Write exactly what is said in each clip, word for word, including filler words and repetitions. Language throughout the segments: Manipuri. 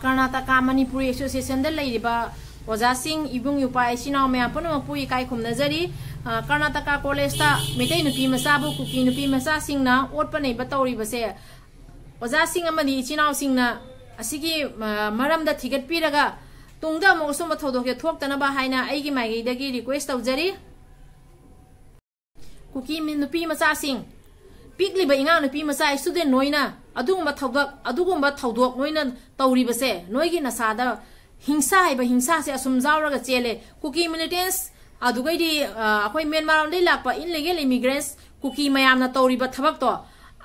ꯀꯔꯅꯥꯇꯀꯥ ꯃꯅꯤꯄꯨꯔꯤ ꯑꯦꯁꯣꯁꯤꯌꯦꯁꯟꯗ ꯂꯩꯔꯤꯕ ꯑꯣꯖꯥꯁꯤꯡ, ꯏꯕꯨꯡ ꯏꯄ꯭ꯋꯥ, ꯏꯆꯤꯟ ꯏꯅꯥꯎ ꯃꯌꯥꯝ ꯄꯨꯝꯅꯃꯛꯄꯨ ꯏꯀꯥꯏ ꯈꯨꯝꯅꯖꯔꯤ꯫ ꯑ, ꯀꯔꯅꯥꯇꯀꯥ ꯀꯣꯂꯦꯖꯇ ꯃꯩꯇꯩ ꯅꯨꯄꯤ ꯃꯆꯥꯕꯨ ꯀꯨꯀꯤ ꯅꯨꯄꯤ ꯃꯆꯥꯁꯤꯡꯅ ꯑꯣꯠꯄ ꯅꯩꯕ ꯇꯧꯔꯤꯕꯁꯦ ꯑꯣꯖꯥꯁꯤꯡ ꯑꯃꯗꯤ ꯏꯆꯤꯟ ꯏꯅꯥꯎꯁꯤꯡꯅ ꯑꯁꯤꯒꯤ, ꯑ, ꯃꯔꯝꯗ ꯊꯤꯒꯠꯄꯤꯔꯒ ꯇꯨꯡꯗ ꯑꯃꯨꯛ ꯑꯁꯨꯝꯕ ꯊꯧꯗꯣꯛꯁꯦ ꯊꯣꯛꯇꯅꯕ ꯍꯥꯏꯅ ꯑꯩꯒꯤ ꯃꯥꯏꯀꯩꯗꯒꯤ ꯔꯤꯀ꯭ꯋꯦꯁ ꯇꯧꯖꯔꯤ꯫ ꯀꯨꯀꯤ ꯃꯤ-, ꯅꯨꯄꯤ ꯃꯆꯥꯁꯤꯡ, ꯄꯤꯛꯂꯤꯕ ꯏꯉꯥꯡ ꯅꯨꯄꯤ ꯃꯆꯥ ꯏꯁꯇꯨꯗꯦꯟ ꯅꯣꯏꯅ ꯑꯗꯨꯒꯨꯝꯕ ꯊꯧꯗꯣꯛ, ꯑꯗꯨꯒꯨꯝꯕ ꯊꯧꯗꯣꯛ ꯅꯣꯏꯅ ꯇꯧꯔꯤꯕꯁꯦ, ꯅꯣꯏꯒꯤ ꯅꯁꯥꯗ ꯍꯤꯡꯁꯥ ꯍꯥꯏꯕ ꯍꯤꯡꯁꯥꯁꯦ ꯑꯁꯨꯝ ꯌꯥꯎꯔꯒ ꯆꯦꯜꯂꯦ꯫ ꯀꯨꯀꯤ ꯃꯤꯂꯤꯇꯦꯟꯁ, ꯑꯗꯨꯒꯩꯗꯤ, ꯑ, ꯑꯩꯈꯣꯏ ꯃ꯭ꯌꯥꯟꯃꯥꯔ ꯂꯣꯝꯗꯒꯤ ꯂꯥꯛꯄ ꯏꯟꯂꯤꯒꯦꯜ ꯏꯃꯤꯒ꯭ꯔꯦꯟꯁ ꯀꯨꯀꯤ ꯃꯌꯥꯝꯅ ꯇꯧꯔꯤꯕ ꯊꯕꯛꯇꯣ,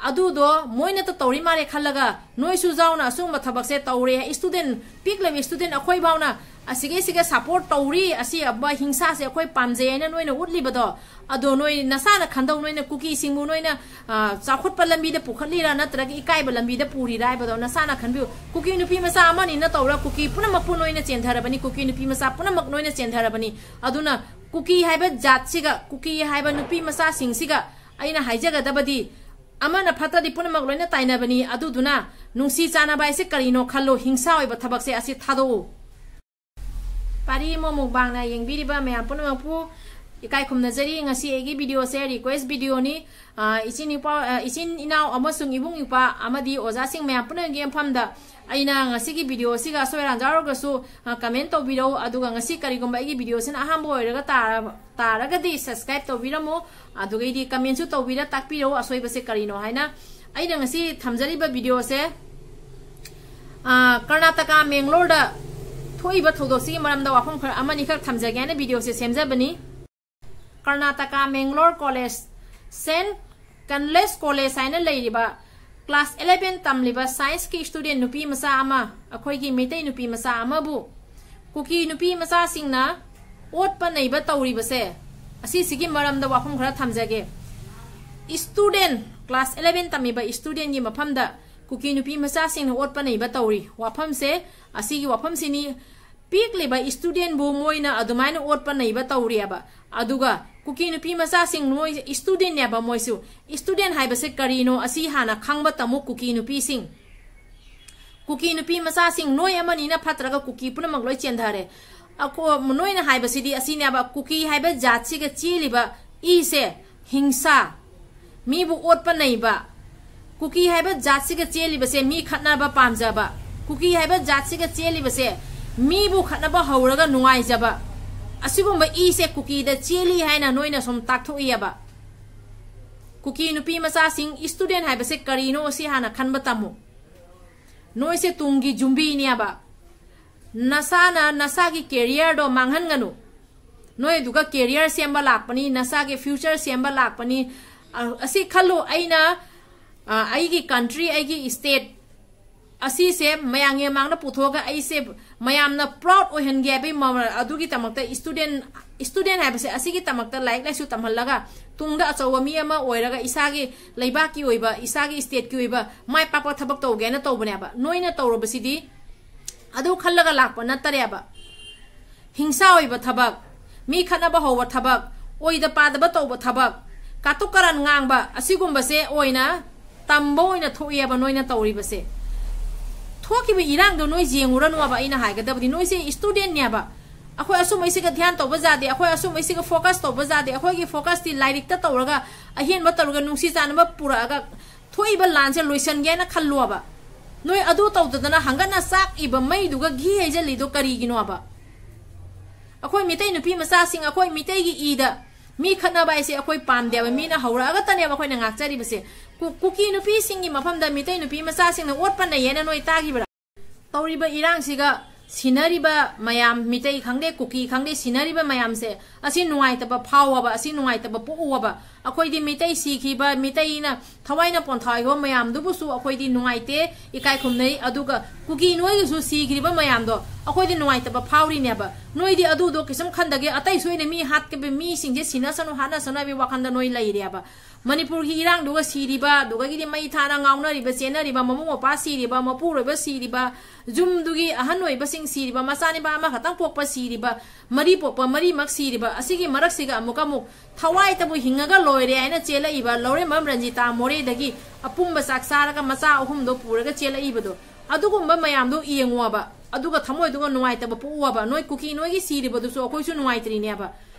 ꯑꯗꯨꯗꯣ ꯃꯣꯏꯅꯇ ꯇꯧꯔꯤ ꯃꯥꯜꯂꯦ ꯈꯜꯂꯒ ꯅꯣꯏꯁꯨ ꯌꯥꯎꯅ ꯑꯁꯤꯒꯨꯝꯕ ꯊꯕꯛꯁꯦ ꯇꯧꯔꯦ꯫ ꯏꯁꯇꯨꯗꯦꯟ, ꯄꯤꯛꯂꯕ ꯏꯁꯇꯨꯗꯦꯟ ꯑꯩꯈꯣꯏ ꯐꯥꯎꯅ ꯑꯁꯤꯒꯩꯁꯤꯒ ꯁꯞꯄꯣꯔꯠ ꯇꯧꯔꯤ, ꯑꯁꯤ ꯑꯕ ꯍꯤꯡꯁꯥꯁꯦ ꯑꯩꯈꯣꯏ ꯄꯥꯝꯖꯩ ꯍꯥꯏꯅ ꯅꯣꯏꯅ ꯎꯠꯂꯤꯕꯗꯣ, ꯑꯗꯣ ꯅꯣꯏ ꯅꯁꯥꯅ ꯈꯟꯗꯧ, ꯅꯣꯏꯅ ꯀꯨꯀꯤꯁꯤꯡꯕꯨ ꯅꯣꯏꯅ, ꯑ, ꯆꯥꯎꯈꯠꯄ ꯂꯝꯕꯤꯗ ꯄꯨꯈꯠꯂꯤꯔꯥ ꯅꯠꯇ꯭ꯔꯒ ꯏꯀꯥꯏꯕ ꯂꯝꯕꯤꯗ ꯄꯨꯔꯤꯔꯥ ꯍꯥꯏꯕꯗꯣ ꯅꯁꯥꯅ ꯈꯟꯕꯤꯌꯨ꯫ ꯀꯨꯀꯤ ꯅꯨꯄꯤ ꯃꯆꯥ ꯑꯃꯅꯤꯅ ꯇꯧꯔ ꯀꯨꯀꯤ ꯄꯨꯝꯅꯃꯛꯄꯨ ꯅꯣꯏꯅ ꯆꯦꯟꯊꯔꯕꯅꯤ, ꯀꯨꯀꯤ ꯅꯨꯄꯤ ꯃꯆꯥ ꯄꯨꯝꯅꯃꯛ ꯅꯣꯏꯅ ꯆꯦꯟꯊꯔꯕꯅꯤ꯫ ꯑꯗꯨꯅ ꯀꯨꯀꯤ ꯍꯥꯏꯕ ꯖꯥꯠꯁꯤꯒ, ꯀꯨꯀꯤ ꯍꯥꯏꯕ ꯅꯨꯄꯤ ꯃꯆꯥꯁꯤꯡꯁꯤꯒ ꯑꯩꯅ ꯍꯥꯏꯖꯒꯗꯕꯗꯤ, ꯑꯃꯅ ꯐꯠꯇ꯭ꯔꯗꯤ ꯄꯨꯝꯅꯃꯛ ꯂꯣꯏꯅ ꯇꯥꯏꯅꯕꯅꯤ꯫ ꯑꯗꯨꯗꯨꯅ ꯅꯨꯡꯁꯤ ꯆꯥꯟꯅꯕ ꯍꯥꯏꯁꯦ ꯀꯔꯤꯅꯣ ꯈꯜꯂꯣ, ꯍꯤꯡꯁꯥ ꯑꯣꯏꯕ ꯊꯕꯛꯁꯦ ꯑꯁꯤ ꯊꯥꯗꯣꯛꯎ꯫ ꯄꯥꯔꯤ ꯑꯃ ꯃꯨꯛꯕꯥꯡꯅ ꯌꯦꯡꯕꯤꯔꯤꯕ ꯃꯌꯥꯝ ꯄꯨꯝꯅꯃꯛꯄꯨ ꯏꯀꯥꯏ ꯈꯨꯝꯅꯖꯔꯤ꯫ ꯉꯁꯤ ꯑꯩꯒꯤ ꯚꯤꯗꯤꯑꯣꯁꯦ ꯔꯤꯀ꯭ꯋꯦꯁ ꯚꯤꯗꯤꯑꯣꯅꯤ꯫ ꯑ, ꯏꯆꯤꯟ ꯏꯄꯥ-, ꯑ, ꯏꯆꯤꯟ ꯏꯅꯥꯎ ꯑꯃꯁꯨꯡ ꯏꯕꯨꯡ ꯏꯄ꯭ꯋꯥ ꯑꯃꯗꯤ ꯑꯣꯖꯥꯁꯤꯡ ꯃꯌꯥꯝ ꯄꯨꯝꯅꯃꯛꯀꯤ ꯃꯐꯝꯗ ꯑꯩꯅ ꯉꯁꯤꯒꯤ ꯚꯤꯗꯤꯑꯣꯁꯤꯒ ꯑꯁꯣꯏ ꯑꯔꯥꯟ ꯌꯥꯎꯔꯒꯁꯨ, ꯑ, ꯀꯃꯦꯟ ꯇꯧꯕꯤꯔꯛꯎ꯫ ꯑꯗꯨꯒ ꯉꯁꯤ ꯀꯔꯤꯒꯨꯝꯕ ꯑꯩꯒꯤ ꯚꯤꯗꯤꯑꯣꯁꯤꯅ ꯑꯍꯥꯟꯕ ꯑꯣꯏꯔꯒ ꯇꯥꯔ-, ꯇꯥꯔꯒꯗꯤ ꯁꯕꯁꯀ꯭ꯔꯥꯏꯕ ꯇꯧꯕꯤꯔꯝꯃꯨ꯫ ꯑꯗꯨꯒꯩꯗꯤ ꯀꯃꯦꯟꯁꯨ ꯇꯧꯕꯤꯔ ꯇꯥꯛꯄꯤꯔꯛꯎ ꯑꯁꯣꯏꯕꯁꯦ ꯀꯔꯤꯅꯣ ꯍꯥꯏꯅ꯫ ꯑꯩꯅ ꯉꯁꯤ ꯊꯝꯖꯔꯤꯕ ꯚꯤꯗꯤꯑꯣꯁꯦ, ꯑ, ꯀꯔꯅꯥꯇꯀꯥ ꯃꯦꯡꯒ꯭ꯂꯣꯔꯗ ꯊꯣꯛꯏꯕ ꯊꯧꯗꯣꯛꯁꯤꯒꯤ ꯃꯔꯝꯗ ꯋꯥꯐꯝ ꯈꯔ ꯑꯃꯅꯤꯈꯛ ꯊꯝꯖꯒꯦ ꯍꯥꯏꯅ ꯚꯤꯗꯤꯑꯣꯁꯦ ꯁꯦꯝꯖꯕꯅꯤ꯫ Karnataka Mangalore college, saint ꯀꯟꯂꯦꯁ college ꯍꯥꯏꯅ ꯂꯩꯔꯤꯕ ꯀ꯭ꯂꯥꯁ ꯑꯦꯂꯦꯚꯦꯟ ꯇꯝꯂꯤꯕ ꯁꯥꯏꯟꯁꯀꯤ ꯁ꯭ꯇꯨꯗꯦꯟ ꯅꯨꯄꯤ ꯃꯆꯥ ꯑꯃ ꯑꯩꯈꯣꯏꯒꯤ ꯃꯩꯇꯩ ꯅꯨꯄꯤ ꯃꯆꯥ ꯑꯃꯕꯨ ꯀꯨꯀꯤ ꯅꯨꯄꯤ ꯃꯆꯥꯁꯤꯡꯅ ꯑꯣꯠꯄ ꯅꯩꯕ ꯇꯧꯔꯤꯕꯁꯦ, ꯑꯁꯤꯁꯤꯒꯤ ꯃꯔꯝꯗ ꯋꯥꯐꯝ ꯈꯔ ꯊꯝꯖꯒꯦ꯫ ꯁ꯭ꯇꯨꯗꯦꯟ, ꯀ꯭ꯂꯥꯁ ꯑꯦꯂꯦꯚꯦꯟ ꯇꯝꯃꯤꯕ ꯁ꯭ꯇꯨꯗꯦꯟꯒꯤ ꯃꯐꯝꯗ ꯀꯨꯀꯤ ꯅꯨꯄꯤ ꯃꯆꯥꯁꯤꯡꯅ ꯑꯣꯠꯄ ꯅꯩꯕ ꯇꯧꯔꯤ꯫ ꯋꯥꯐꯝꯁꯦ, ꯑꯁꯤꯒꯤ ꯋꯥꯐꯝꯁꯤꯅꯤ, ꯄꯤꯛꯂꯤꯕ ꯁ꯭ꯇꯨꯗꯦꯟꯕꯨ ꯃꯣꯏꯅ ꯑꯗꯨꯃꯥꯏꯅ ꯑꯣꯠꯄ ꯅꯩꯕ ꯇꯧꯔꯤꯑꯕ꯫ ꯑꯗꯨꯒ ꯀꯨꯀꯤ ꯅꯨꯄꯤ ꯃꯆꯥꯁꯤꯡ, ꯃꯣꯏ ꯁ꯭ꯇꯨꯗꯦꯟꯅꯦꯕ ꯃꯣꯏꯁꯨ꯫ ꯁ꯭ꯇꯨꯗꯦꯟ ꯍꯥꯏꯕꯁꯦ ꯀꯔꯤꯅꯣ, ꯑꯁꯤ ꯍꯥꯟꯅ ꯈꯪꯕ ꯇꯝꯃꯨ ꯀꯨꯀꯤ ꯅꯨꯄꯤꯁꯤꯡ꯫ ꯀꯨꯀꯤ ꯅꯨꯄꯤ ꯃꯆꯥꯁꯤꯡ, ꯅꯣꯏ ꯑꯃꯅꯤꯅ ꯐꯠꯇ꯭ꯔꯒ ꯀꯨꯀꯤ ꯄꯨꯝꯅꯃꯛ ꯂꯣꯏ ꯆꯦꯟꯊꯔꯦ꯫ ꯑꯀꯣ-, ꯅꯣꯏꯅ ꯍꯥꯏꯕꯁꯤꯗꯤ ꯑꯁꯤꯅꯦꯕ, ꯀꯨꯀꯤ ꯍꯥꯏꯕ ꯖꯥꯠꯁꯤꯒ ꯆꯦꯜꯂꯤꯕ ꯏꯁꯦ, ꯍꯤꯡꯁꯥ, ꯃꯤꯕꯨ ꯑꯣꯠꯄ ꯅꯩꯕ, ꯀꯨꯀꯤ ꯍꯥꯏꯕ ꯖꯥꯠꯁꯤꯒ ꯆꯦꯜꯂꯤꯕꯁꯦ ꯃꯤ ꯈꯠꯅꯕ ꯄꯥꯝꯖꯕ, ꯀꯨꯀꯤ ꯍꯥꯏꯕ ꯖꯥꯠꯁꯤꯒ ꯆꯦꯜꯂꯤꯕꯁꯦ ꯃꯤꯕꯨ ꯈꯠꯅꯕ ꯍꯧꯔꯒ ꯅꯨꯡꯉꯥꯏꯖꯕ, ꯑꯁꯤꯒꯨꯝꯕ ꯏꯁꯦ ꯀꯨꯀꯤꯗ ꯆꯦꯜꯂꯤ ꯍꯥꯏꯅ ꯅꯣꯏꯅ ꯁꯨꯝ ꯇꯥꯛꯊꯣꯛꯏꯑꯕ꯫ ꯀꯨꯀꯤ ꯅꯨꯄꯤ ꯃꯆꯥꯁꯤꯡ, student ꯍꯥꯏꯕꯁꯦ ꯀꯔꯤꯅꯣ ꯁꯤ ꯍꯥꯟꯅ ꯈꯟꯕ ꯇꯝꯃꯨ꯫ ꯅꯣꯏꯁꯦ ꯇꯨꯡꯒꯤ ꯌꯨꯝꯕꯤꯅꯦꯕ꯫ ꯅꯁꯥꯅ ꯅꯁꯥꯒꯤ career ꯗꯣ ꯃꯥꯡꯍꯟꯒꯅꯨ꯫ ꯅꯣꯏ ꯑꯗꯨꯒ career ꯁꯦꯝꯕ ꯂꯥꯛꯄꯅꯤ, ꯅꯁꯥꯒꯤ future ꯁꯦꯝꯕ ꯂꯥꯛꯄꯅꯤ꯫ ꯑ, ꯑꯁꯤ ꯈꯜꯂꯨ, ꯑꯩꯅ, ꯑ, ꯑꯩꯒꯤ country, ꯑꯩꯒꯤ state ꯑꯁꯤꯁꯦ ꯃꯌꯥꯝꯒꯤ ꯃꯃꯥꯡꯗ ꯄꯨꯊꯣꯛꯑꯒ ꯑꯩꯁꯦ ꯃꯌꯥꯝꯅ proud ꯑꯣꯏꯍꯟꯒꯦ ꯍꯥꯏꯕꯒꯤ ꯃ-, ꯑꯗꯨꯒꯤꯗꯃꯛꯇ student, student ꯍꯥꯏꯕꯁꯦ ꯑꯁꯤꯒꯤꯗꯃꯛꯇ ꯂꯥꯏꯔꯤꯛ ꯂꯥꯏꯁꯨ ꯇꯝꯍꯜꯂꯒ ꯇꯨꯡꯗ ꯑꯆꯧꯕ ꯃꯤ ꯑꯃ ꯑꯣꯏꯔꯒ ꯏꯁꯥꯒꯤ ꯂꯩꯕꯥꯛꯀꯤ ꯑꯣꯏꯕ, ꯏꯁꯥꯒꯤ state ꯀꯤ ꯑꯣꯏꯕ ꯃꯥꯏ ꯄꯥꯛꯄ ꯊꯕꯛ ꯇꯧꯒꯦꯅ ꯇꯧꯕꯅꯦꯕ꯫ ꯅꯣꯏꯅ ꯇꯧꯔꯕꯁꯤꯗꯤ ꯑꯗꯨ ꯈꯜꯂꯒ ꯂꯥꯛꯄ ꯅꯠꯇꯔꯦꯕ꯫ ꯍꯤꯡꯁꯥ ꯑꯣꯏꯕ ꯊꯕꯛ, ꯃꯤ ꯈꯠꯅꯕ ꯍꯧꯕ ꯊꯕꯛ, ꯑꯣꯏꯗ ꯄꯥꯗꯕ ꯇꯧꯕ ꯊꯕꯛ, ꯀꯥꯇꯨꯛ ꯀꯥꯔꯟ ꯉꯥꯡꯕ, ꯑꯁꯤꯒꯨꯝꯕꯁꯦ ꯑꯣꯏꯅ ꯇꯝꯕ ꯑꯣꯏꯅ ꯊꯣꯛꯏꯑꯕ ꯅꯣꯏꯅ ꯇꯧꯔꯤꯕꯁꯦ꯫ ꯊꯣꯛꯈꯤꯕ ꯏꯔꯥꯡꯗꯣ ꯅꯣꯏ ꯌꯦꯡꯉꯨꯔꯅꯨꯕ, ꯑꯩꯅ ꯍꯥꯏꯒꯗꯕꯗꯤ ꯅꯣꯏꯁꯦ student ꯅꯦꯕ꯫ ꯑꯩꯈꯣꯏ ꯑꯁꯨꯝꯕꯩꯁꯤꯒ ꯙ꯭ꯌꯥꯟ ꯇꯧꯕ ꯌꯥꯗꯦ, ꯑꯩꯈꯣꯏ ꯑꯁꯨꯝꯕꯩꯁꯤꯒ focus ꯇꯧꯕ ꯌꯥꯗꯦ, ꯑꯩꯈꯣꯏꯒꯤ focus ꯇꯤ ꯂꯥꯏꯔꯤꯛꯇ ꯇꯧꯔꯒ, ꯑꯍꯦꯟꯕ ꯇꯧꯔꯒ, ꯅꯨꯡꯁꯤ ꯆꯥꯟꯅꯕ ꯄꯨꯔꯛꯑꯒ ꯊꯣꯛꯏꯕ ꯂꯥꯟꯁꯦ ꯂꯣꯏꯁꯟꯒꯦꯅ ꯈꯜꯂꯣꯕ꯫ ꯅꯣꯏ ꯑꯗꯨ ꯇꯧꯗꯗꯅ ꯍꯪꯒꯠꯅ ꯆꯥꯛꯏꯕ ꯃꯩꯗꯨꯒ ꯘꯤ ꯍꯩꯖꯜꯂꯤꯗꯣ ꯀꯔꯤꯒꯤꯅꯣꯕ? ꯑꯩꯈꯣꯏ ꯃꯤꯇꯩ ꯅꯨꯄꯤ ꯃꯆꯥꯁꯤꯡ, ꯑꯩꯈꯣꯏ ꯃꯤꯇꯩꯒꯤ ꯏꯗ ꯃꯤ ꯈꯠꯅꯕ ꯍꯥꯏꯁꯦ ꯑꯩꯈꯣꯏ ꯄꯥꯝꯗꯦꯕ꯫ ꯃꯤꯅ ꯍꯧꯔꯛꯑꯒꯇꯅꯦꯕ ꯑꯩꯈꯣꯏꯅ ꯉꯥꯛꯆꯔꯤꯕꯁꯦ꯫ ꯀꯨ-, ꯀꯨꯀꯤ ꯅꯨꯄꯤꯁꯤꯡꯒꯤ ꯃꯐꯝꯗ ꯃꯤꯇꯩ ꯅꯨꯄꯤ ꯃꯆꯥꯁꯤꯡꯅ ꯑꯣꯠꯄ ꯅꯩꯌꯦꯅ ꯅꯣꯏ ꯇꯥꯈꯤꯕ꯭ꯔꯥ? ꯇꯧꯔꯤꯕ ꯏꯔꯥꯡꯁꯤꯒ ꯁꯤꯅꯔꯤꯕ ꯃꯌꯥꯝ, ꯃꯤꯇꯩ ꯈꯪꯗꯦ, ꯀꯨꯀꯤ ꯈꯪꯗꯦ, ꯁꯤꯅꯔꯤꯕ ꯃꯌꯥꯝꯁꯦ, ꯑꯁꯤ ꯅꯨꯡꯉꯥꯏꯇꯕ ꯐꯥꯎꯑꯕ, ꯑꯁꯤ ꯅꯨꯡꯉꯥꯏꯇꯕ ꯄꯣꯛꯎꯑꯕ꯫ ꯑꯩꯈꯣꯏꯗꯤ ꯃꯤꯇꯩ ꯁꯤꯈꯤꯕ, ꯃꯤꯇꯩꯅ ꯊꯋꯥꯏꯅ ꯄꯣꯟꯊꯥꯈꯤꯕ ꯃꯌꯥꯝꯗꯨꯕꯨꯁꯨ ꯑꯩꯈꯣꯏꯗꯤ ꯅꯨꯡꯉꯥꯏꯇꯦ, ꯏꯀꯥꯏ ꯈꯨꯝꯅꯩ꯫ ꯑꯗꯨꯒ ꯀꯨꯀꯤ ꯅꯣꯏꯒꯤꯁꯨ ꯁꯤꯈ꯭ꯔꯤꯕ ꯃꯌꯥꯝꯗꯣ ꯑꯩꯈꯣꯏꯗꯤ ꯅꯨꯡꯉꯥꯏꯇꯕ ꯐꯥꯎꯔꯤꯅꯦꯕ꯫ ꯅꯣꯏꯗꯤ ꯑꯗꯨꯗꯣ ꯀꯩꯁꯨꯝ ꯈꯟꯗꯒꯦ, ꯑꯇꯩꯁꯨ ꯑꯣꯏꯅ ꯃꯤ ꯍꯥꯠꯀꯕ ꯃꯤꯁꯤꯡꯁꯦ ꯁꯤꯅꯁꯅꯨ, ꯍꯥꯠꯅꯁꯅꯨ ꯍꯥꯏꯕꯒꯤ ꯋꯥꯈꯜꯗ ꯅꯣꯏ ꯂꯩꯔꯦꯕ꯫ ꯃꯅꯤꯄꯨꯔꯒꯤ ꯏꯔꯥꯡꯗꯨꯒ ꯁꯤꯔꯤꯕ, ꯑꯗꯨꯗꯒꯤꯗꯤ ꯃꯩ ꯊꯥꯅ ꯉꯥꯎꯅꯔꯤꯕ, ꯆꯦꯟꯅꯔꯤꯕ, ꯃꯕꯨꯡ ꯃꯧꯄ꯭ꯋꯥ ꯁꯤꯔꯤꯕ, ꯃꯄꯨꯔꯣꯏꯕ ꯁꯤꯔꯤꯕ, ꯌꯨꯝꯗꯨꯒꯤ ꯑꯍꯟ ꯑꯣꯏꯕꯁꯤꯡ ꯁꯤꯔꯤꯕ, ꯃꯆꯥꯅꯤꯄꯥ ꯑꯃꯈꯛꯇꯪ ꯄꯣꯛꯄ ꯁꯤꯔꯤꯕ, ꯃꯔꯤ ꯄꯣꯛꯄ ꯃꯔꯤꯃꯛ ꯁꯤꯔꯤꯕ, ꯑꯁꯤꯒꯤ ꯃꯔꯛꯁꯤꯒ ꯑꯃꯨꯛꯀ ꯑꯃꯨꯛ ꯊꯋꯥꯏꯇꯕꯨ ꯍꯤꯡꯉꯒ ꯂꯣꯏꯔꯦ ꯍꯥꯏꯅ ꯆꯦꯜꯂꯛꯏꯕ ꯂꯧꯔꯦꯝꯕꯝ ꯔꯟꯖꯤꯇꯥ ꯃꯣꯔꯦꯗꯒꯤ ꯑꯄꯨꯝꯕ ꯆꯥꯛ ꯆꯥꯔꯒ ꯃꯆꯥ ꯑꯍꯨꯝꯗꯣ ꯄꯨꯔꯒ ꯆꯦꯜꯂꯛꯏꯕꯗꯣ, ꯑꯗꯨꯒꯨꯝꯕ ꯃꯌꯥꯝꯗꯣ ꯌꯦꯡꯉꯣꯕ, ꯑꯗꯨꯒ ꯊꯃꯣꯏꯗꯨꯒ ꯅꯨꯡꯉꯥꯏꯇꯕ ꯄꯣꯛꯎꯕ꯫ ꯅꯣꯏ ꯀꯨꯀꯤ ꯅꯣꯏꯒꯤ ꯁꯤꯔꯤꯕꯗꯨꯁꯨ ꯑꯩꯈꯣꯏꯁꯨ ꯅꯨꯡꯉꯥꯏꯇ꯭ꯔꯤꯅꯦꯕ꯫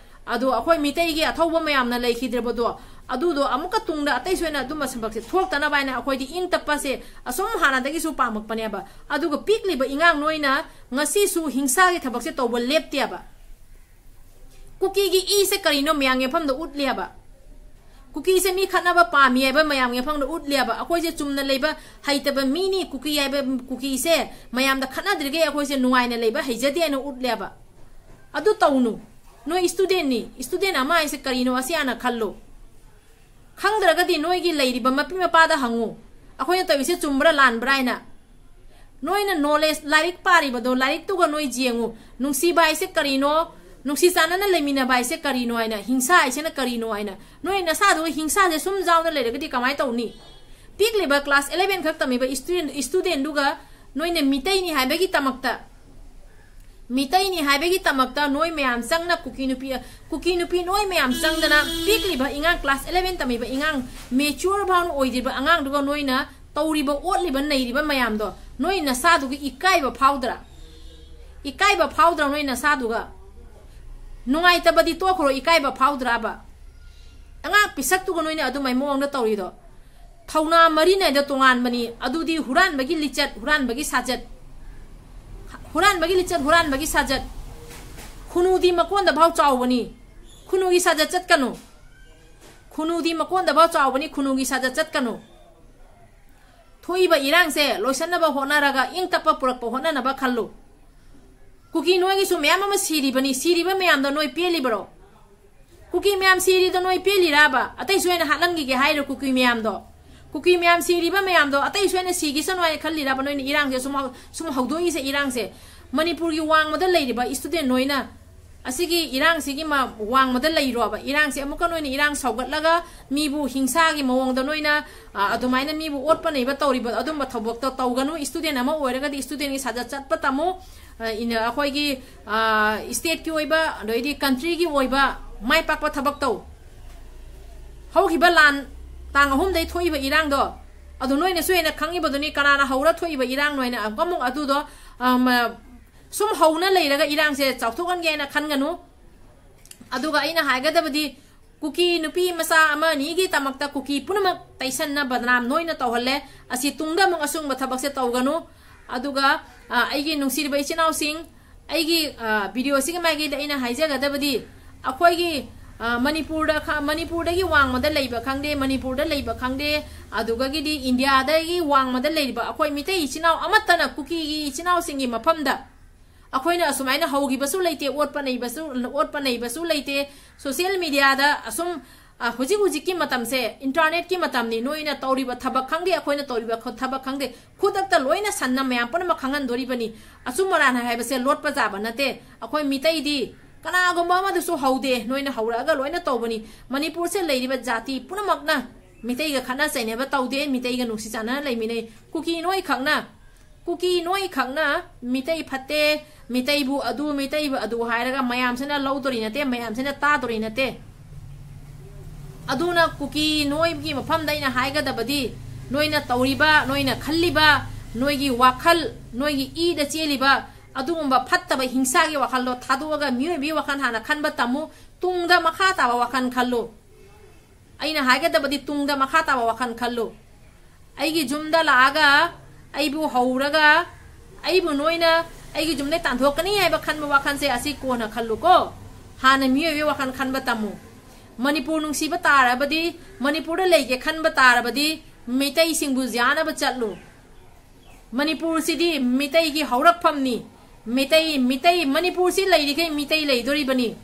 ꯑꯗꯣ ꯑꯩꯈꯣꯏ ꯃꯤꯇꯩꯒꯤ ꯑꯊꯧꯕ ꯃꯌꯥꯝꯅ ꯂꯩꯈꯤꯗ꯭ꯔꯕꯗꯣ, ꯑꯗꯨꯗꯣ ꯑꯃꯨꯛꯀ ꯇꯨꯡꯗ ꯑꯇꯩ ꯁꯣꯏꯅ ꯑꯗꯨꯝꯕ ꯊꯕꯛꯁꯦ ꯊꯣꯛꯇꯅꯕ ꯍꯥꯏꯅ ꯑꯩꯈꯣꯏꯗꯤ ꯏꯪ ꯇꯞꯄꯁꯦ ꯑꯁꯨꯝ ꯍꯥꯟꯅꯗꯒꯤꯁꯨ ꯄꯥꯝꯃꯛꯄꯅꯦꯕ꯫ ꯑꯗꯨꯒ ꯄꯤꯛꯂꯤꯕ ꯏꯉꯥꯡ ꯅꯣꯏꯅ ꯉꯁꯤꯁꯨ ꯍꯤꯡꯁꯥꯒꯤ ꯊꯕꯛꯁꯦ ꯇꯧꯕ ꯂꯦꯞꯇꯦꯕ꯫ ꯀꯨꯀꯤꯒꯤ ꯏꯁꯦ ꯀꯔꯤꯅꯣ ꯃꯌꯥꯝꯒꯤ ꯃꯐꯝꯗ ꯎꯠꯂꯦꯕ꯫ ꯀꯨꯀꯤꯁꯦ ꯃꯤ ꯈꯠꯅꯕ ꯄꯥꯝꯃꯤ ꯍꯥꯏꯕ ꯃꯌꯥꯝꯒꯤ ꯃꯐꯝꯗ ꯎꯠꯂꯦꯕ꯫ ꯑꯩꯈꯣꯏꯁꯦ ꯆꯨꯝꯅ ꯂꯩꯕ ꯍꯩꯇꯕ ꯃꯤꯅꯤ, ꯀꯨꯀꯤ ꯍꯥꯏꯕ ꯀꯨꯀꯤꯁꯦ ꯃꯌꯥꯝꯗ ꯈꯠꯅꯗ꯭ꯔꯤꯈꯩ ꯑꯩꯈꯣꯏꯁꯦ ꯅꯨꯡꯉꯥꯏꯅ ꯂꯩꯕ ꯍꯩꯖꯗꯦ ꯍꯥꯏꯅ ꯎꯠꯂꯦꯕ꯫ ꯑꯗꯨ ꯇꯧꯅꯨ꯫ ꯅꯣꯏ studentꯅꯤ, student ꯑꯃ ꯍꯥꯏꯁꯦ ꯀꯔꯤꯅꯣ ꯑꯁꯤ ꯍꯥꯟꯅ ꯈꯜꯂꯨ꯫ ꯈꯪꯗ꯭ꯔꯒꯗꯤ ꯅꯣꯏꯒꯤ ꯂꯩꯔꯤꯕ ꯃꯄꯤ ꯃꯄꯥꯗ ꯍꯪꯉꯨ, ꯑꯩꯈꯣꯏꯅ ꯇꯧꯔꯤꯁꯦ ꯆꯨꯝꯕ꯭ꯔꯥ ꯂꯥꯟꯕ꯭ꯔꯥ ꯍꯥꯏꯅ꯫ ꯅꯣꯏꯅ knowledge, ꯂꯥꯏꯔꯤꯛ ꯄꯥꯔꯤꯕꯗꯣ, ꯂꯥꯏꯔꯤꯛꯇꯨꯒ ꯅꯣꯏ ꯌꯦꯡꯉꯨ꯫ ꯅꯨꯡꯁꯤꯕ ꯍꯥꯏꯁꯦ ꯀꯔꯤꯅꯣ? ꯅꯨꯡꯁꯤ ꯆꯥꯟꯅꯅ ꯂꯩꯃꯤꯟꯅꯕ ꯍꯥꯏꯁꯦ ꯀꯔꯤꯅꯣ ꯍꯥꯏꯅ, ꯍꯤꯡꯁꯥ ꯍꯥꯏꯁꯤꯅ ꯀꯔꯤꯅꯣ ꯍꯥꯏꯅ꯫ ꯅꯣꯏ ꯅꯁꯥꯗꯨꯒ ꯍꯤꯡꯁꯥꯁꯦ ꯁꯨꯝ ꯌꯥꯎꯅ ꯂꯩꯔꯒꯗꯤ ꯀꯃꯥꯏꯅ ꯇꯧꯅꯤ? ꯄꯤꯛꯂꯤꯕ class eleven ꯈꯛ ꯇꯝꯃꯤꯕ student, studentꯗꯨꯒ ꯅꯣꯏꯅ ꯃꯤꯇꯩꯅꯤ ꯍꯥꯏꯕꯒꯤꯗꯃꯛꯇ, ꯃꯤꯇꯩꯅꯤ ꯍꯥꯏꯕꯒꯤꯗꯃꯛꯇ ꯅꯣꯏ ꯃꯌꯥꯝ ꯆꯪꯅ ꯀꯨꯀꯤ ꯅꯨꯄꯤ, ꯀꯨꯀꯤ ꯅꯨꯄꯤ ꯅꯣꯏ ꯃꯌꯥꯝ ꯆꯪꯗꯅ ꯄꯤꯛꯂꯤꯕ ꯏꯉꯥꯡ, class eleven ꯇꯝꯃꯤꯕ ꯏꯉꯥꯡ, mature ꯐꯥꯎꯅ ꯑꯣꯏꯗ꯭ꯔꯤꯕ ꯑꯉꯥꯡꯗꯨꯒ ꯅꯣꯏꯅ ꯇꯧꯔꯤꯕ, ꯑꯣꯠꯂꯤꯕ, ꯅꯩꯔꯤꯕ ꯃꯌꯥꯝꯗꯣ ꯅꯣꯏ ꯅꯁꯥꯗꯨꯒ ꯏꯀꯥꯏꯕ ꯐꯥꯎꯗ꯭ꯔꯥ? ꯏꯀꯥꯏꯕ ꯐꯥꯎꯗ꯭ꯔꯥ ꯅꯣꯏ ꯅꯁꯥꯗꯨꯒ? ꯅꯨꯡꯉꯥꯏꯇꯕꯗꯤ ꯇꯣꯛꯈ꯭ꯔꯣ, ꯏꯀꯥꯏꯕ ꯐꯥꯎꯗ꯭ꯔꯥꯕ? ꯑꯉꯥꯡ ꯄꯤꯁꯛꯇꯨꯒ ꯅꯣꯏꯅ ꯑꯗꯨꯃꯥꯏ ꯃꯑꯣꯡꯗ ꯇꯧꯔꯤꯗꯣ꯫ ꯊꯧꯅꯥ ꯃꯔꯤꯅꯥꯏꯗ ꯇꯣꯉꯥꯟꯕꯅꯤ꯫ ꯑꯗꯨꯗꯤ ꯍꯨꯔꯥꯟꯕꯒꯤ ꯂꯤꯆꯠ, ꯍꯨꯔꯥꯟꯕꯒꯤ ꯁꯥꯖꯠ꯫ ꯍꯨꯔꯥꯟꯕꯒꯤ ꯂꯤꯆꯠ, ꯍꯨꯔꯥꯟꯕꯒꯤ ꯁꯥꯖꯠ꯫ ꯈꯨꯅꯨꯗꯤ ꯃꯀꯣꯟꯗ ꯐꯥꯎ ꯆꯥꯎꯕꯅꯤ꯫ ꯈꯨꯅꯨꯒꯤ ꯁꯥꯖꯠ ꯆꯠꯀꯅꯨ꯫ ꯈꯨꯅꯨꯗꯤ ꯃꯀꯣꯟꯗ ꯐꯥꯎ ꯆꯥꯎꯕꯅꯤ, ꯈꯨꯅꯨꯒꯤ ꯁꯥꯖꯠ ꯆꯠꯀꯅꯨ꯫ ꯊꯣꯛꯏꯕ ꯏꯔꯥꯡꯁꯦ ꯂꯣꯏꯁꯟꯅꯕ ꯍꯣꯠꯅꯔꯒ ꯏꯪ ꯇꯞꯄ ꯄꯨꯔꯛꯄ ꯍꯣꯠꯅꯅꯕ ꯈꯜꯂꯨ꯫ ꯀꯨꯀꯤ ꯅꯣꯏꯒꯤꯁꯨ ꯃꯌꯥꯝ ꯑꯃ ꯁꯤꯔꯤꯕꯅꯤ꯫ ꯁꯤꯔꯤꯕ ꯃꯌꯥꯝꯗꯣ ꯅꯣꯏ ꯄꯦꯜꯂꯤꯕ꯭ꯔꯣ? ꯀꯨꯀꯤ ꯃꯌꯥꯝ ꯁꯤꯔꯤꯗꯣ ꯅꯣꯏ ꯄꯦꯜꯂꯤꯔꯕ? ꯑꯇꯩꯁꯨ ꯑꯩꯅ ꯍꯥꯠꯍꯟꯈꯤꯒꯦ ꯍꯥꯏꯔꯣ ꯀꯨꯀꯤ ꯃꯌꯥꯝꯗꯣ? ꯀꯨꯀꯤ ꯃꯌꯥꯝ ꯁꯤꯔꯤꯕ ꯃꯌꯥꯝꯗꯣ ꯑꯇꯩꯁꯨ ꯑꯩꯅ ꯁꯤꯈꯤꯁꯅꯨ ꯍꯥꯏꯅ ꯈꯜꯂꯤꯔꯕ ꯅꯣꯏꯅ ꯏꯔꯥꯡꯁꯦ ꯁꯨꯝ ꯍꯧ-, ꯁꯨꯝ ꯍꯧꯗꯣꯛꯏꯁꯦ? ꯏꯔꯥꯡꯁꯦ ꯃꯅꯤꯄꯨꯔꯒꯤ ꯋꯥꯡꯃꯗ ꯂꯩꯔꯤꯕ student ꯅꯣꯏꯅ ꯑꯁꯤꯒꯤ ꯏꯔꯥꯡꯁꯤꯒꯤ ꯃ-, ꯋꯥꯡꯃꯗ ꯂꯩꯔꯣꯕ? ꯏꯔꯥꯡꯁꯦ ꯑꯃꯨꯛꯀ ꯅꯣꯏꯅ ꯏꯔꯥꯡ ꯁꯧꯒꯠꯂꯒ ꯃꯤꯕꯨ ꯍꯤꯡꯁꯥꯒꯤ ꯃꯑꯣꯡꯗ ꯅꯣꯏꯅ, ꯑ, ꯑꯗꯨꯃꯥꯏꯅ ꯃꯤꯕꯨ ꯑꯣꯠꯄ ꯅꯩꯕ ꯇꯧꯔꯤꯕ ꯑꯗꯨꯝꯕ ꯊꯕꯛꯇꯣ ꯇꯧꯒꯅꯨ꯫ Student ꯑꯃ ꯑꯣꯏꯔꯒꯗꯤ studentꯒꯤ ꯁꯥꯖꯠ ꯆꯠꯄ ꯇꯝꯃꯨ꯫ ꯑ, ꯏꯅ-, ꯑꯩꯈꯣꯏꯒꯤ, ꯑ, stateꯀꯤ ꯑꯣꯏꯕ, ꯑꯗꯩꯗꯤ countryꯒꯤ ꯑꯣꯏꯕ ꯃꯥꯏ ꯄꯥꯛꯄ ꯊꯕꯛ ꯇꯧ꯫ ꯍꯧꯈꯤꯕ ꯂꯥꯟ ꯇꯥꯡ ꯑꯍꯨꯝꯗꯩ ꯊꯣꯛꯏꯕ ꯏꯔꯥꯡꯗꯣ ꯑꯗꯨ ꯅꯣꯏꯅꯁꯨ ꯍꯦꯟꯅ ꯈꯪꯉꯤꯕꯗꯨꯅꯤ, ꯀꯅꯥꯅ ꯍꯧꯔ ꯊꯣꯛꯏꯕ ꯏꯔꯥꯡꯅꯣ ꯍꯥꯏꯅ꯫ ꯑꯃꯨꯛ ꯑꯗꯨꯗꯣ, ꯑꯝ, ꯁꯨꯝ ꯍꯧꯅ ꯂꯩꯔꯒ ꯏꯔꯥꯡꯁꯦ ꯆꯥꯎꯊꯣꯛꯍꯟꯒꯦ ꯍꯥꯏꯅ ꯈꯟꯒꯅꯨ꯫ ꯑꯗꯨꯒ ꯑꯩꯅ ꯍꯥꯏꯒꯗꯕꯗꯤ, ꯀꯨꯀꯤ ꯅꯨꯄꯤ ꯃꯆꯥ ꯑꯃ ꯑꯅꯤꯒꯤꯗꯃꯛꯇ ꯀꯨꯀꯤ ꯄꯨꯝꯅꯃꯛ ꯇꯩꯁꯟꯅ ꯕꯗꯅꯥꯝ ꯅꯣꯏꯅ ꯇꯧꯍꯜꯂꯦ꯫ ꯑꯁꯤ ꯇꯨꯡꯗ ꯑꯃꯨꯛ ꯑꯁꯨꯝꯕ ꯊꯕꯛꯁꯦ ꯇꯧꯒꯅꯨ꯫ ꯑꯗꯨꯒ, ꯑ, ꯑꯩꯒꯤ ꯅꯨꯡꯁꯤꯔꯕ ꯏꯆꯤꯟ ꯏꯅꯥꯎꯁꯤꯡ, ꯑꯩꯒꯤ, ꯑ, video ꯁꯤꯒꯤ ꯃꯥꯏꯀꯩꯗ ꯑꯩꯅ ꯍꯥꯏꯖꯒꯗꯕꯗꯤ, ꯑꯩꯈꯣꯏꯒꯤ, ꯑ, ꯃꯅꯤꯄꯨꯔꯗ ꯈ-, ꯃꯅꯤꯄꯨꯔꯗꯒꯤ ꯋꯥꯡꯃꯗ ꯂꯩꯕ ꯈꯪꯗꯦ, ꯃꯅꯤꯄꯨꯔꯗ ꯂꯩꯕ ꯈꯪꯗꯦ, ꯑꯗꯨꯒꯒꯤꯗꯤ ꯏꯟꯗꯤꯌꯥꯗꯒꯤ ꯋꯥꯡꯃꯗ ꯂꯩꯔꯤꯕ ꯑꯩꯈꯣꯏ ꯃꯤꯇꯩ ꯏꯆꯤꯟ ꯏꯅꯥꯎ ꯑꯃꯠꯇꯅ ꯀꯨꯀꯤꯒꯤ ꯏꯆꯤꯟ ꯏꯅꯥꯎꯁꯤꯡꯒꯤ ꯃꯐꯝꯗ ꯑꯩꯈꯣꯏꯅ ꯑꯁꯨꯃꯥꯏꯅ ꯍꯧꯈꯤꯕꯁꯨ ꯂꯩꯇꯦ, ꯑꯣꯠꯄ ꯅꯩꯕꯁꯨ, ꯑꯣꯠꯄ ꯅꯩꯕꯁꯨ ꯂꯩꯇꯦ꯫ Social media ꯗ ꯑꯁꯨꯝ, ꯑ, ꯍꯧꯖꯤꯛ ꯍꯧꯖꯤꯛꯀꯤ ꯃꯇꯝꯁꯦ internet ꯀꯤ ꯃꯇꯝꯅꯤ꯫ ꯅꯣꯏꯅ ꯇꯧꯔꯤꯕ ꯊꯕꯛ ꯈꯪꯗꯦ, ꯑꯩꯈꯣꯏꯅ ꯇꯧꯔꯤꯕ ꯈ-, ꯊꯕꯛ ꯈꯪꯗꯦ, ꯈꯨꯗꯛꯇ ꯂꯣꯏꯅ ꯁꯟꯅ ꯃꯌꯥꯝ ꯄꯨꯝꯅꯃꯛ ꯈꯪꯍꯟꯗꯣꯔꯤꯕꯅꯤ꯫ ꯑꯆꯨꯝ ꯑꯔꯥꯟ ꯍꯥꯏꯕꯁꯦ ꯂꯣꯠꯄ ꯌꯥꯕ ꯅꯠꯇꯦ꯫ ꯑꯩꯈꯣꯏ ꯃꯤꯇꯩꯗꯤ ꯀꯅꯥꯒꯨꯝꯕ ꯑꯃꯗꯁꯨ ꯍꯧꯗꯦ, ꯅꯣꯏꯅ ꯍꯧꯔꯛꯑꯒ ꯂꯣꯏꯅ ꯇꯧꯕꯅꯤ꯫ ꯃꯅꯤꯄꯨꯔꯁꯦ ꯂꯩꯔꯤꯕ ꯖꯥꯇꯤ ꯄꯨꯝꯅꯃꯛꯅ ꯃꯤꯇꯩꯒ ꯈꯠꯅ ꯆꯩꯅꯕ ꯇꯧꯗꯦ, ꯃꯤꯇꯩꯒ ꯅꯨꯡꯁꯤ ꯆꯥꯟꯅꯅ ꯂꯩꯃꯤꯟꯅꯩ꯫ ꯀꯨꯀꯤ ꯅꯣꯏꯈꯛꯅ, ꯀꯨꯀꯤ ꯅꯣꯏꯈꯛꯅ ꯃꯤꯇꯩ ꯐꯠꯇꯦ, ꯃꯤꯇꯩꯕꯨ ꯑꯗꯨ, ꯃꯤꯇꯩꯕꯨ ꯑꯗꯨ ꯍꯥꯏꯔꯒ ꯃꯌꯥꯝꯁꯤꯅ ꯂꯧꯗꯣꯔꯤ ꯅꯠꯇꯦ, ꯃꯌꯥꯝꯁꯤꯅ ꯇꯥꯗꯣꯔꯤ ꯅꯠꯇꯦ꯫ ꯑꯗꯨꯅ ꯀꯨꯀꯤ ꯅꯣꯏꯒꯤ ꯃꯐꯝꯗ ꯑꯩꯅ ꯍꯥꯏꯒꯗꯕꯗꯤ, ꯅꯣꯏꯅ ꯇꯧꯔꯤꯕ, ꯅꯣꯏꯅ ꯈꯜꯂꯤꯕ, ꯅꯣꯏꯒꯤ ꯋꯥꯈꯜ, ꯅꯣꯏꯒꯤ ꯏꯗ ꯆꯦꯜꯂꯤꯕ ꯑꯗꯨꯒꯨꯝꯕ ꯐꯠꯇꯕ ꯍꯤꯡꯁꯥꯒꯤ ꯋꯥꯈꯜꯗꯣ ꯊꯥꯗꯣꯛꯑꯒ ꯃꯤꯑꯣꯏꯕꯒꯤ ꯋꯥꯈꯜ ꯍꯥꯟꯅ ꯈꯟꯕ ꯇꯝꯃꯨ꯫ ꯇꯨꯡꯗ ꯃꯈꯥ ꯇꯥꯕ ꯋꯥꯈꯜ ꯈꯜꯂꯨ꯫ ꯑꯩꯅ ꯍꯥꯏꯒꯗꯕꯗꯤ ꯇꯨꯡꯗ ꯃꯈꯥ ꯇꯥꯕ ꯋꯥꯈꯜ ꯈꯜꯂꯨ꯫ ꯑꯩꯒꯤ ꯌꯨꯝꯗ ꯂꯥꯛꯑꯒ ꯑꯩꯕꯨ ꯍꯧꯔꯒ ꯑꯩꯕꯨ ꯅꯣꯏꯅ ꯑꯩꯒꯤ ꯌꯨꯝꯗꯩ ꯇꯥꯟꯊꯣꯛꯀꯅꯤ ꯍꯥꯏꯕ ꯈꯟꯕ ꯋꯥꯈꯜꯁꯦ ꯑꯁꯤ ꯀꯣꯟꯅ ꯈꯜꯂꯨꯀꯣ꯫ ꯍꯥꯟꯅ ꯃꯤꯑꯣꯏꯕꯒꯤ ꯋꯥꯈꯜ ꯈꯟꯕ ꯇꯝꯃꯨ꯫ ꯃꯅꯤꯄꯨꯔ ꯅꯨꯡꯁꯤꯕ ꯇꯥꯔꯕꯗꯤ, ꯃꯅꯤꯄꯨꯔꯗ ꯂꯩꯒꯦ ꯈꯟꯕ ꯇꯥꯔꯕꯗꯤ ꯃꯤꯇꯩꯁꯤꯡꯕꯨ ꯌꯥꯅꯕ ꯆꯠꯂꯨ꯫ ꯃꯅꯤꯄꯨꯔꯁꯤꯗꯤ ꯃꯤꯇꯩꯒꯤ ꯍꯧꯔꯛꯐꯝꯅꯤ꯫ ꯃꯤꯇꯩ, ꯃꯤꯇꯩ, ꯃꯅꯤꯄꯨꯔꯁꯤ ꯂꯩꯔꯤꯈꯩ ꯃꯤꯇꯩ ꯂꯩꯗꯣꯔꯤꯕꯅꯤ꯫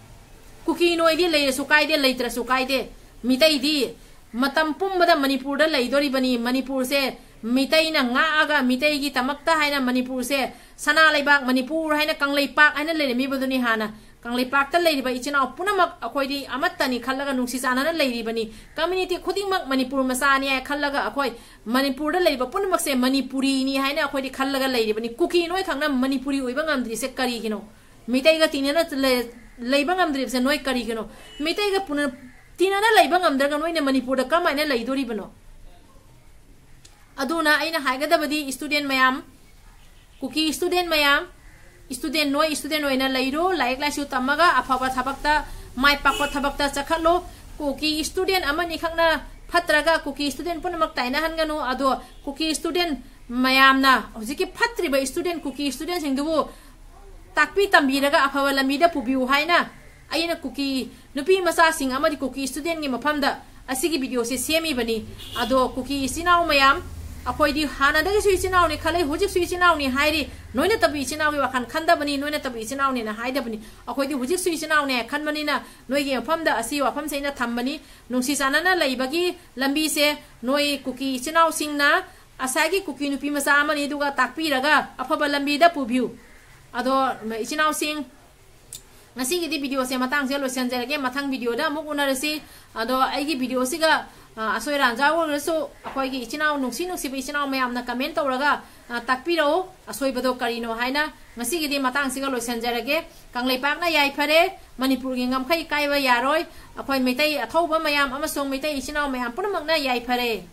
ꯀꯨꯀꯤ ꯅꯣꯏꯗꯤ ꯂꯩꯔꯁꯨ ꯀꯥꯏꯗꯦ, ꯂꯩꯇ꯭ꯔꯁꯨ ꯀꯥꯏꯗꯦ꯫ ꯃꯤꯇꯩꯗꯤ ꯃꯇꯝ ꯄꯨꯝꯕꯗ ꯃꯅꯤꯄꯨꯔꯗ ꯂꯩꯗꯣꯔꯤꯕꯅꯤ꯫ ꯃꯅꯤꯄꯨꯔꯁꯦ ꯃꯤꯇꯩꯅ ꯉꯥꯛꯑꯒ ꯃꯤꯇꯩꯒꯤꯗꯃꯛꯇ ꯍꯥꯏꯅ ꯃꯅꯤꯄꯨꯔꯁꯦ ꯁꯅꯥ ꯂꯩꯕꯥꯛ ꯃꯅꯤꯄꯨꯔ ꯍꯥꯏꯅ ꯀꯪꯂꯩꯄꯥꯛ ꯍꯥꯏꯅ ꯂꯩꯔꯝꯃꯤꯕꯗꯨꯅꯤ ꯍꯥꯟꯅ꯫ ꯀꯪꯂꯩꯄꯥꯛꯇ ꯂꯩꯔꯤꯕ ꯏꯆꯤꯟ ꯏꯅꯥꯎ ꯄꯨꯝꯅꯃꯛ ꯑꯩꯈꯣꯏꯗꯤ ꯑꯃꯠꯇꯅꯤ ꯈꯜꯂꯒ ꯅꯨꯡꯁꯤ ꯆꯥꯟꯅꯅ ꯂꯩꯔꯤꯕꯅꯤ꯫ Community ꯈꯨꯗꯤꯡꯃꯛ ꯃꯅꯤꯄꯨꯔ ꯃꯆꯥꯅꯤ ꯍꯥꯏ ꯈꯜꯂꯒ ꯑꯩꯈꯣꯏ ꯃꯅꯤꯄꯨꯔꯗ ꯂꯩꯔꯤꯕ ꯄꯨꯝꯅꯃꯛꯁꯦ ꯃꯅꯤꯄꯨꯔꯤꯅꯤ ꯍꯥꯏꯅ ꯑꯩꯈꯣꯏꯗꯤ ꯈꯜꯂꯒ ꯂꯩꯔꯤꯕꯅꯤ꯫ ꯀꯨꯀꯤ ꯅꯣꯏꯈꯛꯅ ꯃꯅꯤꯄꯨꯔꯤ ꯑꯣꯏꯕ ꯉꯝꯗ꯭ꯔꯤꯁꯦ ꯀꯔꯤꯒꯤꯅꯣ? ꯃꯤꯇꯩꯒ ꯇꯤꯟꯅꯅ ꯂꯩ-, ꯂꯩꯕ ꯉꯝꯗ꯭ꯔꯤꯕꯁꯦ ꯅꯣꯏ ꯀꯔꯤꯒꯤꯅꯣ? ꯃꯤꯇꯩꯒ ꯄꯨꯅ-, ꯇꯤꯟꯅꯅ ꯂꯩꯕ ꯉꯝꯗ꯭ꯔꯒ ꯅꯣꯏꯅ ꯃꯅꯤꯄꯨꯔꯗ ꯀꯃꯥꯏꯅ ꯂꯩꯗꯣꯔꯤꯕꯅꯣ? ꯑꯗꯨꯅ ꯑꯩꯅ ꯍꯥꯏꯒꯗꯕꯗꯤ student ꯃꯌꯥꯝ, ꯀꯨꯀꯤ student ꯃꯌꯥꯝ, student ꯅꯣꯏ student ꯑꯣꯏꯅ ꯂꯩꯔꯣ, ꯂꯥꯏꯔꯤꯛ ꯂꯥꯏꯁꯨ ꯇꯝꯃꯒ ꯑꯐꯕ ꯊꯕꯛꯇ, ꯃꯥꯏ ꯄꯥꯛꯄ ꯊꯕꯛꯇ ꯆꯠꯈꯠꯂꯣ꯫ ꯀꯨꯀꯤ student ꯑꯃꯅꯤꯈꯛꯅ ꯐꯠꯇ꯭ꯔꯒ ꯀꯨꯀꯤ student ꯄꯨꯝꯅꯃꯛ ꯇꯥꯏꯅꯍꯟꯒꯅꯨ꯫ ꯑꯗꯣ ꯀꯨꯀꯤ student ꯃꯌꯥꯝꯅ ꯍꯧꯖꯤꯛꯀꯤ ꯐꯠꯇ꯭ꯔꯤꯕ student, ꯀꯨꯀꯤ studentꯁꯤꯡꯗꯨꯕꯨ ꯇꯥꯛꯄꯤ ꯇꯝꯕꯤꯔꯒ ꯑꯐꯕ ꯂꯝꯕꯤꯗ ꯄꯨꯕꯤꯌꯨ ꯍꯥꯏꯅ ꯑꯩꯅ ꯀꯨꯀꯤ ꯅꯨꯄꯤ ꯃꯆꯥꯁꯤꯡ ꯑꯃꯗꯤ ꯀꯨꯀꯤ studentꯒꯤ ꯃꯐꯝꯗ ꯑꯁꯤꯒꯤ videoꯁꯦ ꯁꯦꯝꯃꯤꯕꯅꯤ꯫ ꯑꯗꯣ ꯀꯨꯀꯤ ꯏꯆꯤꯟ ꯏꯅꯥꯎ ꯃꯌꯥꯝ, ꯑꯩꯈꯣꯏꯗꯤ ꯍꯥꯟꯅꯗꯒꯤꯁꯨ ꯏꯆꯤꯟ ꯏꯅꯥꯎꯅꯤ ꯈꯜꯂꯤ, ꯍꯧꯖꯤꯛꯁꯨ ꯏꯆꯤꯟ ꯏꯅꯥꯎꯅꯤ ꯍꯥꯏꯔꯤ꯫ ꯅꯣꯏꯅ ꯇꯕꯨ ꯏꯆꯤꯟ ꯏꯅꯥꯎꯒꯤ ꯋꯥꯈꯜ ꯈꯟꯗꯕꯅꯤ, ꯅꯣꯏꯅ ꯇꯕꯨ ꯏꯆꯤꯟ ꯏꯅꯥꯎꯅꯦꯅ ꯍꯥꯏꯗꯕꯅꯤ꯫ ꯑꯩꯈꯣꯏꯗꯤ ꯍꯧꯖꯤꯛꯁꯨ ꯏꯆꯤꯟ ꯏꯅꯥꯎꯅꯦ ꯈꯟꯕꯅꯤꯅ ꯅꯣꯏꯒꯤ ꯃꯐꯝꯗ ꯑꯁꯤ ꯋꯥꯐꯝꯁꯦ ꯑꯩꯅ ꯊꯝꯕꯅꯤ꯫ ꯅꯨꯡꯁꯤ ꯆꯥꯟꯅꯅ ꯂꯩꯕꯒꯤ ꯂꯝꯕꯤꯁꯦ ꯅꯣꯏ ꯀꯨꯀꯤ ꯏꯆꯤꯟ ꯏꯅꯥꯎꯁꯤꯡꯅ ꯉꯁꯥꯏꯒꯤ ꯀꯨꯀꯤ ꯅꯨꯄꯤ ꯃꯆꯥ ꯑꯃꯅꯤ ꯑꯗꯨꯒ ꯇꯥꯛꯄꯤꯔꯒ ꯑꯐꯕ ꯂꯝꯕꯤꯗ ꯄꯨꯕꯤꯌꯨ꯫ ꯑꯗꯣ ꯏꯆꯤꯟ ꯏꯅꯥꯎꯁꯤꯡ, ꯉꯁꯤꯒꯤꯗꯤ videoꯁꯦ ꯃꯇꯥꯡꯁꯦ ꯂꯣꯏꯁꯤꯟꯖꯔꯒꯦ꯫ ꯃꯊꯪ videoꯗ ꯑꯃꯨꯛ ꯎꯅꯔꯁꯤ꯫ ꯑꯗꯣ ꯑꯩꯒꯤ videoꯁꯤꯒ, ꯑ, ꯑꯁꯣꯏ ꯑꯔꯥꯟ ꯌꯥꯎꯔꯒꯁꯨ ꯑꯩꯈꯣꯏꯒꯤ ꯏꯆꯤꯟ ꯏꯅꯥꯎ ꯅꯨꯡꯁꯤ ꯅꯨꯡꯁꯤꯕ ꯏꯆꯤꯟ ꯏꯅꯥꯎ ꯃꯌꯥꯝꯅ comment ꯇꯧꯔꯒ, ꯑ, ꯇꯥꯛꯄꯤꯔꯛꯎ ꯑꯁꯣꯏꯕꯗꯣ ꯀꯔꯤꯅꯣ ꯍꯥꯏꯅ꯫ ꯉꯁꯤꯒꯤꯗꯤ ꯃꯇꯥꯡꯁꯤꯒ ꯂꯣꯏꯁꯤꯟꯖꯔꯒꯦ꯫ ꯀꯪꯂꯩꯄꯥꯛꯅ ꯌꯥꯏꯐꯔꯦ, ꯃꯅꯤꯄꯨꯔꯒꯤ ꯉꯝꯈꯩ ꯀꯥꯏꯕ ꯌꯥꯔꯣꯏ꯫ ꯑꯩꯈꯣꯏ ꯃꯩꯇꯩ ꯑꯊꯧꯕ ꯃꯌꯥꯝ ꯑꯃꯁꯨꯡ ꯃꯩꯇꯩ ꯏꯆꯤꯟ ꯏꯅꯥꯎ ꯃꯌꯥꯝ ꯄꯨꯝꯅꯃꯛꯅ ꯌꯥꯏꯐꯔꯦ꯫